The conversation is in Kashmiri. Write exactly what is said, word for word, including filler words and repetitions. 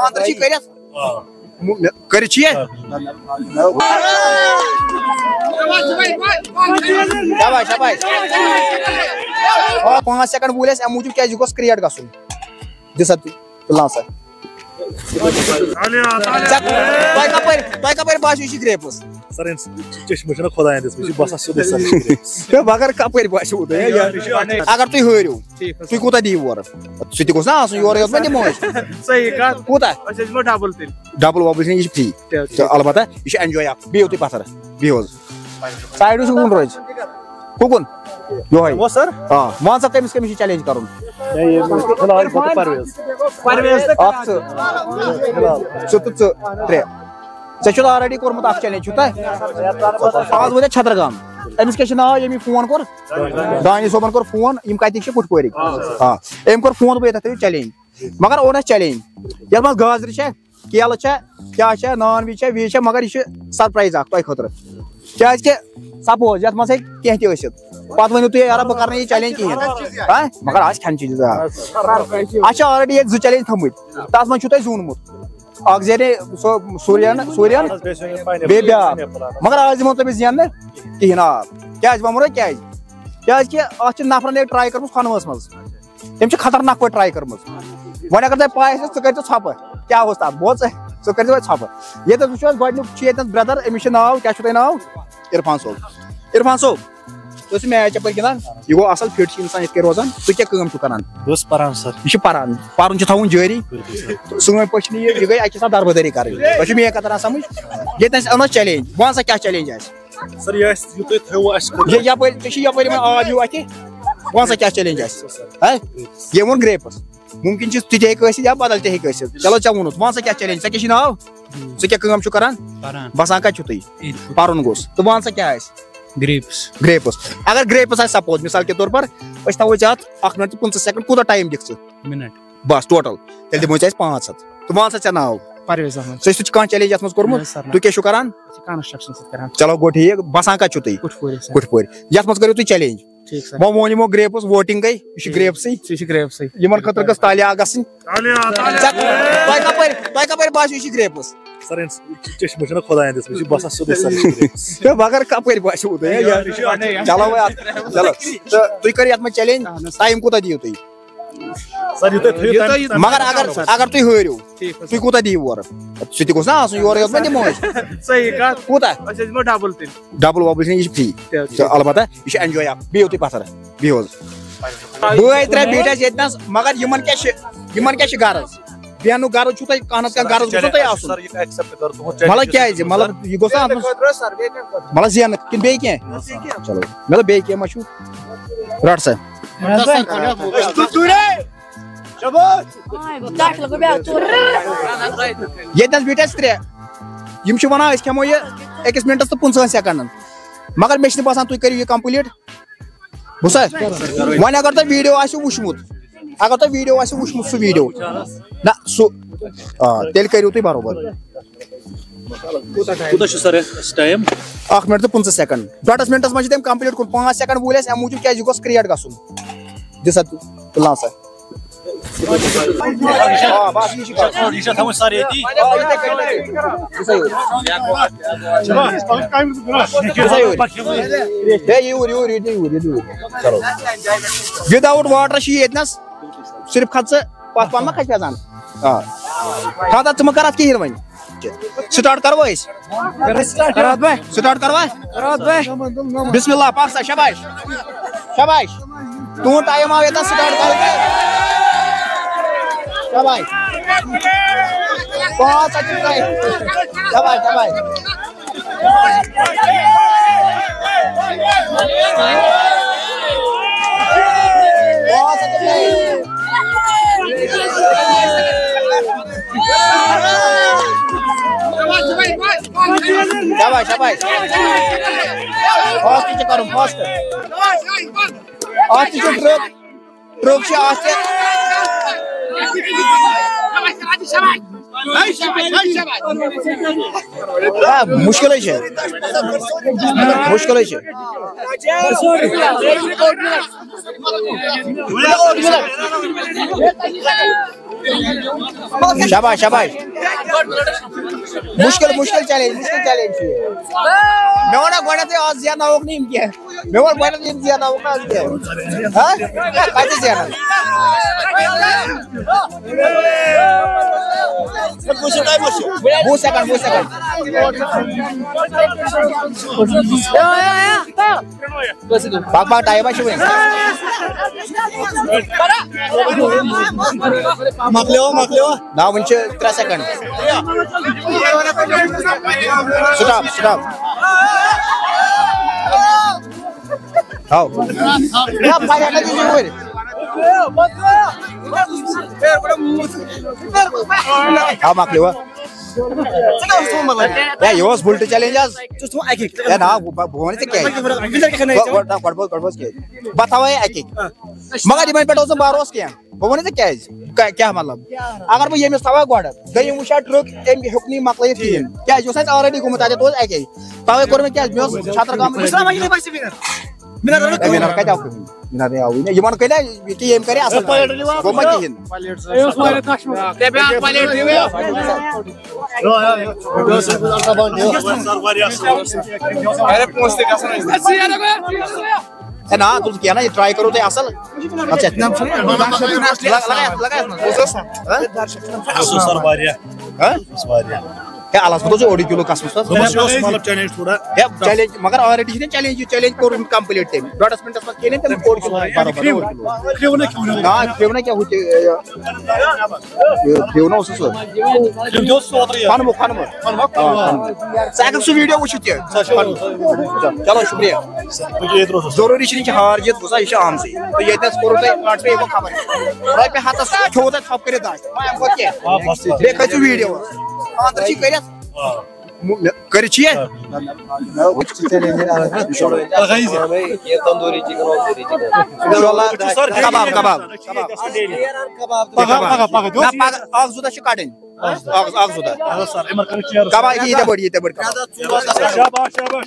خانٛدر چھِ کٔرِتھ؟ کٔرِتھ چھِ یہِ؟ شاباش، شاباش۔ آ، پانٛژھ سیکنڈ وٲلۍ اَسہِ اَمہِ موٗجوٗب، کیٛازِ یہِ گوٚژھ کرٛیٹ گژھُن۔ دِ سا تُل، تُل سا۔ ژےٚ، تۄہہِ کَپٲرۍ، تۄہہِ کَپٲرۍ باسیو یہِ چھِ گرٛیپٕس؟ سر، أمۍ سٕنٛز چشمہٕ چھِنہ خۄدایَن دِژمٕژ، یہِ چھِ باسان سیوٚدُے سر، یہِ چھِ گرٛیپٕس۔ ہے، مگر کَپٲرۍ باسیو تۄہہِ؟ ہے، یہِ چھُ اگر تُہۍ ہٲرِو، ٹھیٖک حظ۔ تُہۍ کوٗتاہ دِیِو اورٕ؟ سُہ تہِ گوٚژھ نا آسُن، یورٕ یوت ما دِمو أسۍ؟ صحیح کَتھ۔ کوٗتاہ؟ أسۍ حظ دِمو ڈبل تیٚلہِ۔ ڈبل وبل چھِنہٕ، یہِ چھِ فری۔ چلو، ٹھیٖک۔ تہٕ البتہ یہِ چھُ اینجاے اکھ۔ بِہِو تُہۍ پتھر، بِہِو حظ۔ سایڈس کُن روزِ۔ کُکُن؟ یِہوٚے۔ گوٚو سر؟ آ، وَن سا کٔمِس کٔمِس چھُ چیلنج کرُن؟ ہے، یہِ فِلحال چھُ پرویز۔ پرویز تہٕ اکھ ژٕ۔ فِلحال۔ ژٕ تہٕ ژٕ ترٛےٚ۔ ژےٚ چھُتھ already کوٚرمُت اکھ چیلنج، چھُ تۄہہِ؟ آز ووت اَسہِ چھترگام۔ أمِس کیٛاہ چھُ ناو، ییٚمۍ فون کوٚر؟ دانش صٲبن کوٚر فون، یِم کتِکۍ چھِ، کُٹھپورِکۍ۔ آ، أمۍ کوٚر فون، دوٚپ یتھ تھٲیِو چیلنج۔ مگر اوٚن اَسہِ چیلنج، یتھ منٛز گازرِ چھےٚ، کیلہٕ چھےٚ، کیٛاہ چھےٚ، نان ویج چھےٚ، ویج چھےٚ، مگر یہِ چھُ سرپرایز اکھ تۄہہِ خٲطرٕ۔ کیٛازِ کہِ سپوز یتھ منٛز ہیٚکہِ کینٛہہ تہِ ٲسِتھ، پتہٕ ؤنِو تُہۍ، یارا، بہٕ کرٕ نہٕ یہِ چیلنج کِہیٖنۍ۔ ہا؟ مگر آز کھٮ۪ن چیٖز آ۔ اَسہِ چھِ already ییٚتہِ زٕ چیلنج تھٲمٕتۍ، تتھ منٛز چھُو تۄہہِ زیوٗنمُت۔ اکھ زینہِ سُہ سوٗریَن، سوٗریَن، بیٚیہِ بیٛاکھ۔ مگر آز دِمو تۄہہِ بہٕ زیننہٕ کِہیٖنۍ، آ۔ کیٛازِ وَنو نا کیٛازِ؟ کیٛازِ کہِ اَتھ چھِ نفرَن أکۍ ٹراے کٔرمٕژ کھۄنوَس منٛز۔ تٔمۍ چھِ خطرناک پٲٹھۍ ٹراے کٔرمٕژ۔ وۄنۍ اگر تۄہہِ پَے آسہِ، ژٕ کٔرۍزِ ژھۄپہٕ۔ کیٛاہ اوس تَتھ؟ بوز ژٕ، ژٕ کٔرۍزِ وۄنۍ ژھۄپہٕ۔ ییٚتٮ۪تھ وٕچھِو، اَسہِ گۄڈٕنیُک چھُ ییٚتٮ۪تھ برٛدر، أمِس چھُ ناو، کیٛاہ چھُ تۄہہِ ناو؟ عرفان صٲب۔ عرفان صٲب، تُہۍ ٲسِو میچ یَپٲرۍ گِنٛدان، یہِ گوٚو اَصٕل فِٹ چھُ اِنسان یِتھ کٔنۍ روزان۔ تُہۍ کیٛاہ کٲم چھُو کَران؟ بہٕ اوسُس پَران، سَر۔ یہِ چھُ پَران، پَرُن چھُ تھاوُن جٲری۔ بِلکُل، سَر۔ سٲنۍ پٲٹھۍ چھِنہٕ یہِ، یہِ گٔے اَکہِ حِساب دربٕدٔری کَرٕنۍ۔ تۄہہِ چھُو میٛٲنۍ کَتھ تَران سَمٕجھ؟ ییٚتہِ اَسہِ اَنو چیلنج، بہٕ وَنہٕ سا کیٛاہ چیلنج آسہِ۔ سَر، یہِ آسہِ، یہِ تُہۍ تھٲیوُ اَسہِ خٲطرٕ۔ یہِ یَپٲرۍ، ژےٚ چھِ یَپٲرۍ یِوان آب ہیوٗ اَتھِ، وَن سا کیٛاہ چیلنج آسہِ۔ ہہ؟ یہِ ووٚن گرٛیپَس۔ مُمکِن چھُ تہِ تہِ ہیٚکہِ ٲسِتھ یا بدل تہِ ہیٚکہِ ٲسِتھ۔ چلو، ژےٚ ووٚنُتھ، وَن سا کیٛاہ چیلنج، ژےٚ کیٛاہ چھُے ناو؟ ژٕ کیٛاہ کٲم چھُکھ کران؟ پران۔ بسان کَتہِ چھُو تُہۍ؟ ییٚتہِ۔ پَرُن گوٚژھ۔ تہٕ وَن سا کیٛاہ آسہِ؟ گرٛیپٕس۔ گرٛیپٕس۔ اگر گرٛیپٕس آسہِ سپوز، مِثال کے طور پر، أسۍ تھاوو ژےٚ اَتھ اَکھ مِنٹ تہٕ پٕنٛژٕہ سیکنڈ، کوٗتاہ ٹایم دِکھ ژٕ؟ مِنٹ۔ بس، ٹوٹل۔ تیٚلہِ دِمو أسۍ اَسہِ پانٛژھ ہَتھ۔ تہٕ وَن سا ژےٚ ناو۔ پرویز احمد۔ ژےٚ چھُ کانٛہہ چیلنج یَتھ منٛز کوٚرمُت؟ نہ، سر، نہ۔ تُہۍ کیٛاہ چھِو کران؟ أسۍ چھِ کنسٹرکشن سۭتۍ کران۔ چلو، گوٚو ٹھیٖک۔ بسان کَتہِ چھِو تُہۍ؟ کُٹھپوٗرِ، سر۔ کُٹھپوٗرِ۔ یَتھ منٛز کٔرِو تُہۍ چیلنج۔ ٹھیٖک، سر۔ وۄنۍ ووٚن یِمو گرٛیپٕس، ووٹنگ گٔے، یہِ چھُ گرٛیپسٕے۔ یہِ چھُ گرٛیپسٕے۔ یِمن خٲطرٕ گٔژھ تالیا گژھٕنۍ۔ ژےٚ، تۄہہِ کَپٲرۍ، تۄہہِ کَپٲرۍ باسیو یہِ چھُ گرٛیپٕس؟ سر، أمۍ سٕنٛز چشمہٕ چھِنہ خۄدایَن دِژمٕژ، یہِ چھُ باسان سیوٚدُے سر، یہِ چھُ گرٛیپٕس۔ ہے، مگر کَپٲرۍ باسیو تۄہہِ؟ ہے، یہِ، چلو وۄنۍ اَتھ، چلو۔ تہٕ تُہۍ کٔرِو یَتھ منٛز چیلنج، ٹایم کوٗتاہ دِیِو تُہۍ؟ سر، یہِ تُہۍ تھٲیِو یہِ تَمہِ تۄہہِ یہِ مگر اگر، اگر تُہۍ ہٲرِو، ٹھیٖک حظ۔ تُہۍ کوٗتاہ دِیِو اورٕ؟ سُہ تہِ گوٚژھ نا آسُن، یورٕ یوت ما دِمو أسۍ۔ صحیح کَتھ۔ کوٗتاہ؟ أسۍ حظ دِمو ڈبل تیٚلہِ۔ ڈبل وبل چھِنہٕ، یہِ چھِ فری۔ تہِ حظ چھِ۔ تہٕ البتہ یہِ چھُ اینجاے اکھ۔ بِہِو تُہۍ پتھر، بِہِو حظ۔ بٲے ترٛےٚ بیٖٹھۍ اَسہِ ییٚتہِ نَس، مگر یِمن کیٛاہ چھِ، یِمن کیٛاہ چھِ غرض؟ بیٚہنُک غرض چھُو تۄہہِ، کانٛہہ نتہٕ کانٛہہ غرض گوٚژھوٕ تۄہہِ آسُن۔ سر، یہِ accept کَرو تُہُنٛد مطلب challenge کیٛازِ؟ مطلب یہِ گوٚژھ نا اَتھ منٛز، مطلب زینہٕ کِنہٕ بیٚیہِ کینٛہہ؟ چلو، مطلب بیٚیہِ کینٛہہ ما چھُو؟ رٹ سا۔ ییٚتہِ نَس بیٖٹھۍ اَسہِ ترٛےٚ۔ یِم چھِ وَنان، أسۍ کھٮ۪مو یہِ أکِس مِنٹَس تہٕ پٕنٛژٕہَن سٮ۪کَنٛڈَن۔ مگر مےٚ چھِنہٕ باسان تُہۍ کٔرِو یہِ complete۔ بوٗزتھا؟ وۄنۍ اگر تۄہہِ video آسِوٕ وٕچھمُت، اگر تۄہہِ video آسِوٕ وٕچھمُت سُہ video، نہ سُہ، آ، تیٚلہِ کٔرِو تُہۍ برابر۔ کوٗتاہ چھُ سر اَسہِ ٹایم؟ اکھ مِنٹ تہٕ پٕنٛژٕہ سیکنڈ۔ ڈۄڈس مِنٹس منٛز چھِ تٔمۍ complete کوٚرمُت۔ پانٛژھ سیکنڈ وٲلۍ اَسہِ اَمہِ موٗجوٗب، کیٛازِ یہِ گوٚژھ create گژھُن۔ دِ سا، تُل سا۔ آ، بس، یہِ چھُ کَرُن۔ یہِ چھا تھاوُن سر ییٚتی؟ آ، یِتھَے کٔنۍ، یِتھَے کٔنۍ۔ یہِ سا یہِ۔ یہِ سا یہِ۔ ہے، یوٗرۍ، یوٗرۍ، ییٚتہِ یوٗرۍ، ییٚتہِ یوٗرۍ۔ چلو۔ Without water چھِ ییٚتہِ نَس۔ صرف کھژ ژٕ پتھ پہن، ما کھژِ پھیزان؟ آ۔ خاطر ژٕ مہ کر اتھ کہیٖنۍ وۄنۍ۔ Start کرو أسۍ؟ کرو start۔ کرو اتھ بے؟ Start کروا؟ کرو اتھ بے؟ بسم اللہ، پکھ سا، شاباش۔ شاباش۔ تُہُنٛد time آو ییٚتٮ۪تھ start کرنہٕ۔ شاباش۔ پانٛژھ ہتھ چھِ تۄہہِ۔ شاباش، شاباش۔ شاباش، شاباش۔ Fast چھُ کرُن، fast۔ اتھ تہِ چھُ ٹرٛک۔ ٹرٛک چھِ اَتھ تہِ۔ آ، مُشکِلٕے چھِ۔ مُشکِلٕے چھِ۔ شاباش، شاباش۔ مُشکِل، مُشکِل چیلنج، مُشکِل چیلنج چھُ یہِ۔ مےٚ ووٚن نا گۄڈٕنیتھٕے، آز زینناووکھ نہٕ یِم کینٛہہ۔ مےٚ ووٚن گۄڈٕنیتھ، یِم زینناووکھ نہٕ آز کینٛہہ۔ ہا؟ ہے، کَتہِ زینَن؟ وُہ سیکنڈ، وُہ سیکنڈ۔ پَک، پَک، ٹایم ہا چھُ وُنہِ۔ مۄکلیو، مۄکلیو۔ نہ، وُنہِ چھِ ترٛےٚ سیکنڈ۔ Stop, stop. تھاو۔ تھاو، مۄکلیو۔ ہے، یہِ اوس بُلٹہٕ چیلنج حظ۔ ژٕ چھُکھ اَکہِ اَکہِ۔ ہے، نہ، بہٕ، بہٕ، بہٕ وَنہٕ ژےٚ کیٛازِ۔ وِنر کیٛاہ کھَنہِ بہٕ، ژےٚ؟ بہٕ، نہ، گۄڈٕ بوز، گۄڈٕ بوز کیٛازِ۔ بہٕ تھاوَے اَکہِ اَکہِ۔ مگر یِمَن پٮ۪ٹھ اوس نہٕ بھروسہٕ کینٛہہ۔ بہٕ وَنَے ژےٚ کیٛازِ۔ کیٛاہ، کیٛاہ مطلب؟ اگر بہٕ ییٚمِس تھاوہا گۄڈٕ، دوٚیِم وٕچھِ ہا ٹرٛک، أمۍ ہیوٚک نہٕ یہِ مۄکلٲیِتھ کِہیٖنۍ۔ کیٛازِ یہِ اوس اَسہِ already گوٚمُت اَتٮ۪تھ، اوس اَکے۔ تَوَے کوٚر مےٚ کیٛازِ، مےٚ اوس چھترٕ گامٕچ۔ بہٕ چھُس وَنان، یہِ گژھِ وِنر۔ وِنر رَٹو ہے، وِنر کَتہِ آو کٕہٕنۍ؟ وِنر نے آوٕے نہٕ۔ یِمَن کَرِ، یہِ کہِ ییٚمۍ کَرِ اَصٕل۔ گوٚو ما کِہیٖنۍ؟ بیٛاکھ پلیٹ دِیِو۔ ہے، نہ، تُل کینٛہہ نہ، یہِ ٹراے کٔرِو تُہۍ اَصٕل۔ اچھا، لگا، لگا، لگا۔ اَصٕل سَر، واریاہ۔ ہہ؟ اَصٕل واریاہ۔ ہے، اَلَس منٛز اوس اوٚڑُے کِلوٗ قسمَس منٛز۔ دوٚپمَس، یہِ اوس مطلب چیلنج تھوڑا۔ ہے، چیلنج، مگر already چھِ نا چیلنج، یہِ چیلنج کوٚر complete تٔمۍ۔ ڈۄڈَس منٹَس منٛز کھیٚیہِ نہٕ تٔمۍ اوٚڑ کِلوٗ برابر، اوٚڑ کِلوٗ۔ کھیوٚو نہ، کھیوٚو نہ۔ نہ، کھیوٚو نہ کیٛاہ ہُہ تہِ، یہِ، یہِ کھیوٚو نہ اوسُس سُہ۔ کھیوٚو نہ اوسُس اوترٕ یہِ۔ کھۄنہٕ مہٕ، کھۄنہٕ مہٕ۔ کھۄنہٕ مہٕ، آ، کھۄنہٕ مہٕ۔ کھۄنہٕ مہٕ۔ ژٕ ہٮ۪کَکھ سُہ ویٖڈیو وٕچھِتھ تہِ۔ سُہ چھُ پَنُن۔ چلو، شُکریہ۔ بہٕ چھُس ییٚتہِ روزان۔ ضروٗری چھِنہٕ یہِ چھِ ہار جیٖت، بوٗزا، یہِ چھُ آمژٕے۔ تہٕ ییٚتہِ نَس کوٚروٕ تۄہہِ پانٛژھ رۄپیہِ، یہِ گوٚو خبر۔ رۄپیہِ ہَتَس کھیوٚوُ تۄہہِ ژھۄپہٕ کٔرِتھ دَچھ۔ وۄنۍ اَمہِ کھۄتہٕ کیٛاہ؟ آ، بَس، بَس۔ بیٚیہِ کھٔتۍ ژٕ ویٖڈیوَس۔ خانٛدر چھِ کٔرِتھ؟ آ۔ مُ-، مےٚ-، کٔرِتھ چھِ یہِ؟ آ۔ Tandoori chicken, وندوٗری chicken. اِنشاءاللہ۔ کباب، کباب۔ پگاہ، پگاہ، پگاہ۔ نہ، پگاہ اَکھ زٕ دۄہ چھِ کَڑٕنۍ۔ اَکھ، اَکھ زٕ دۄہ۔ اَہَن حظ سَر، یِمَن کٔرِو شِیر۔ کباب یہِ یِتھَے پٲٹھۍ، یِتھَے پٲٹھۍ کباب۔ شاباش، شاباش۔